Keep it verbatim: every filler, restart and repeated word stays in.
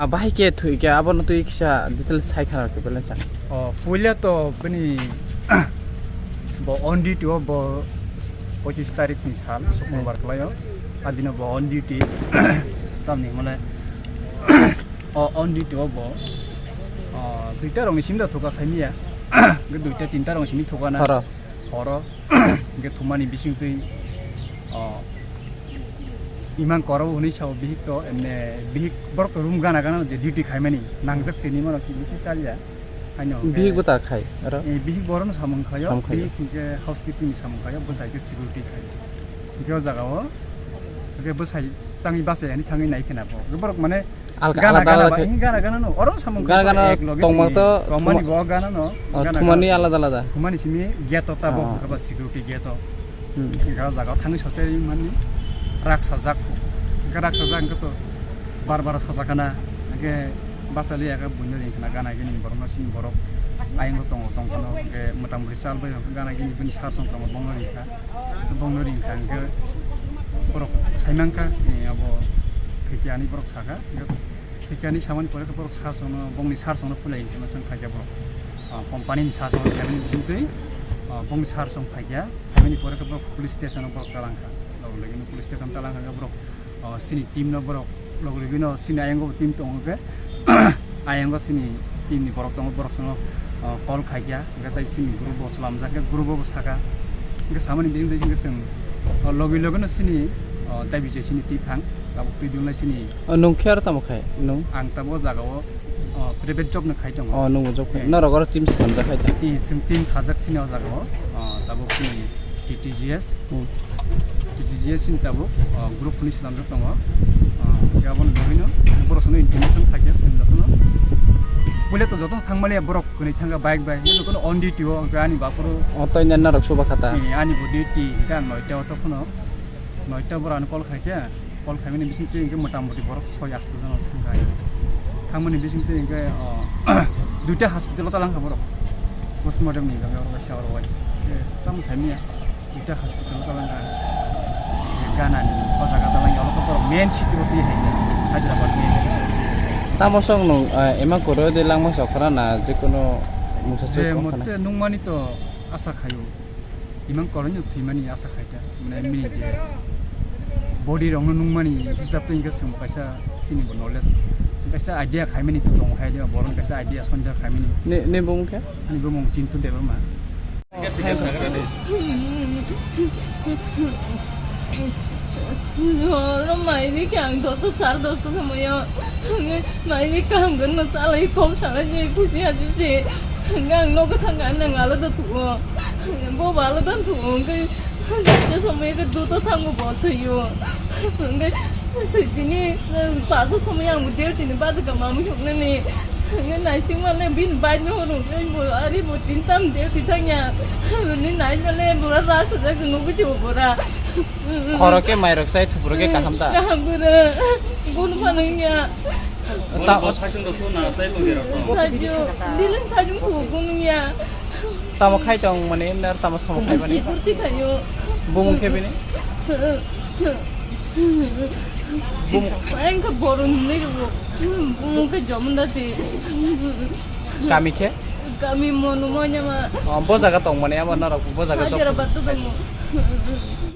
Ah, bahai khe thwi khe abono twi kisa details sai khana rw khe belai cha. O, puila to bini bo on duty o bo pochis tarikh ni sal, Sukrobar Hmm. kwlaio. Adino bo on duty. Tamni hwnle, o, on duty o bo, o, duita rokni simi da thuka saimiya. Duita tinta rokni simi thuka na. Horo. Horo. Hwnkhe thumani bisingtwi, o, imang koro hwnwi sao bihik to, emne bihik borok to room gana gana je duty khaimani nangjak sini mano ki bisi chalya. Haino hwnkhe Bihik bo ta khai, aro? Eh, bihik borokno samung khaio, Samung khaio. Bihik hwnkhe housekeeping ni samung khaio, bwsai khe security khaio. Hwnkhe o jaga o, hwnkhe bwsai tangwi bachai ani thangwi nai khena bo. Borok mane Alka-, gana alada gana alada ba, khe. Hi gana gana no, oro samung Gana khe gana ek loge tongma sini. To Tongmani thuma-, bo gana no, oh, gana thumani gana. Alada alada. Thumani simi gate o tabok Oh. hwnkhe ba security gate o. Hmm. Hwnkhe o jaga o thangwi sochai mani raksa jak. Hwnkhe raksa jak hwnkhe to bar bar sochakana. Hwnkhe bachali ya khe buino ring khna gana gini borok no sini borok ayang o tongo tongphano. Hwnkhe motamoti chal bai hwnkhe gana gini bini sar song tongo bongno ring kha. Bongno ring kha hwnkhe borok sai mang kha, eh, abo thwikya hinwi borok sa kha. Hwnkhe thwikya hinwi samani pore khe borok sar songno, bongni sar songno pulai hwnkhe chwng phai kha borok. Ah, company ni sar songno phaimani bisingtwi, ah, bongni sar song phai kha. Phaimani pore khe borok police station o borok talang kha. Logi logi no police station talang kha borok. O, sini team no borok logri gino sini ayang o team tongo khe ayang o sini team ni borok tongo, borok sono, o, call khai kha, hwnkhe tai sini group o chwlamjak khe group o saka, hwnkhe samani bising twi hwnkhe chwng, o, logi logi no sini, o, tai bijai sini twi phang tabuk twi dunglai sini. O, nwng khe aro tamo khai nwng? Ang tabuk o jaga o, o, private job no khai tongo. O, nwng bo job khai. Eh. Norok oro team swnamjak khai da? Eh, chwng team khajak sini o jaga o, o, tabuk sini T T G S. Hmm. T T G S ni tabuk, o, group ni swnamjak tongo. O, ya aboni bagwino borok sono information khai khe chwng jotono. Puila to jotono thangmani borok kwnwi thangkha bike bai. Jotono on duty o, hwnkhe ani bapuro. O, to ina norok suba khata. Eh, ani bo duty, hwnkhe ang noita o tokhono. Noita borok ani call khai khe. Call khaimani bisingtwi hwnkhe motamoti borok soi asto jona se thangkha. Thangmani bisingtwi hwnkhe, o, duita hospital o talang kha borok. Postmortem ni bagwi oro kaisa oro bai. Hwnkhe tamo saimanya duita hospital o talang kha. Hwnkhe gana ni o jaga talang ya, oro to borok main city o twi hai khe, Hyderabad main city. Tamo song nwng, eh, ema koro de langma sok khara na je kono mungsa se Je kok khana? Mote nungmani to asa khayo. Imang koroi no thwimani asa khai ta, mane bini je body rok no nungmani hisab twi hwnkhe chwng bo kaisa chini bo knowledge, chwng kaisa idea khaimani tongo hai de, borok kaisa idea sonde khaimani. Ne, ne bumung khe? Ani bumung Chintu Debbarma. Oro maini khe ang dosta sare dosta somoyo, maini kaham gwnno chalai kok salai je khusi haji se, ang nogo thangkha nang alada thuo. Bo balo dan thu, hwnkhe, je somoi khe duto thango bo swiyo. Hwnkhe, switini, paso somoi ang bo duty ni bajikha mamwi hoknani. Hwnkhe, naising male bini bike no hwnwi bo, ari bo tin tam duty thangya. Ni nai male bora rak sajak nugwi bo bora. Khoro khe mairok sai, thupro khe kaham ta? Kaham bora. Bono phano wngya. Ta- Bo saichung rok na sai mungya rok. Saichung, dilin saichung thuo bono wngya. Tamo khai tong mani, nar tamo samo khai mani. Sikurti khayo. Bumung khe bini? Bumung. Engkha borom ni rubo. Bumung khe Jamunda si. Kami khe? Kami Monu Monyama. Oh, bo jaga tong mani, amo norok bo jaga job. Hyderabad to tongo.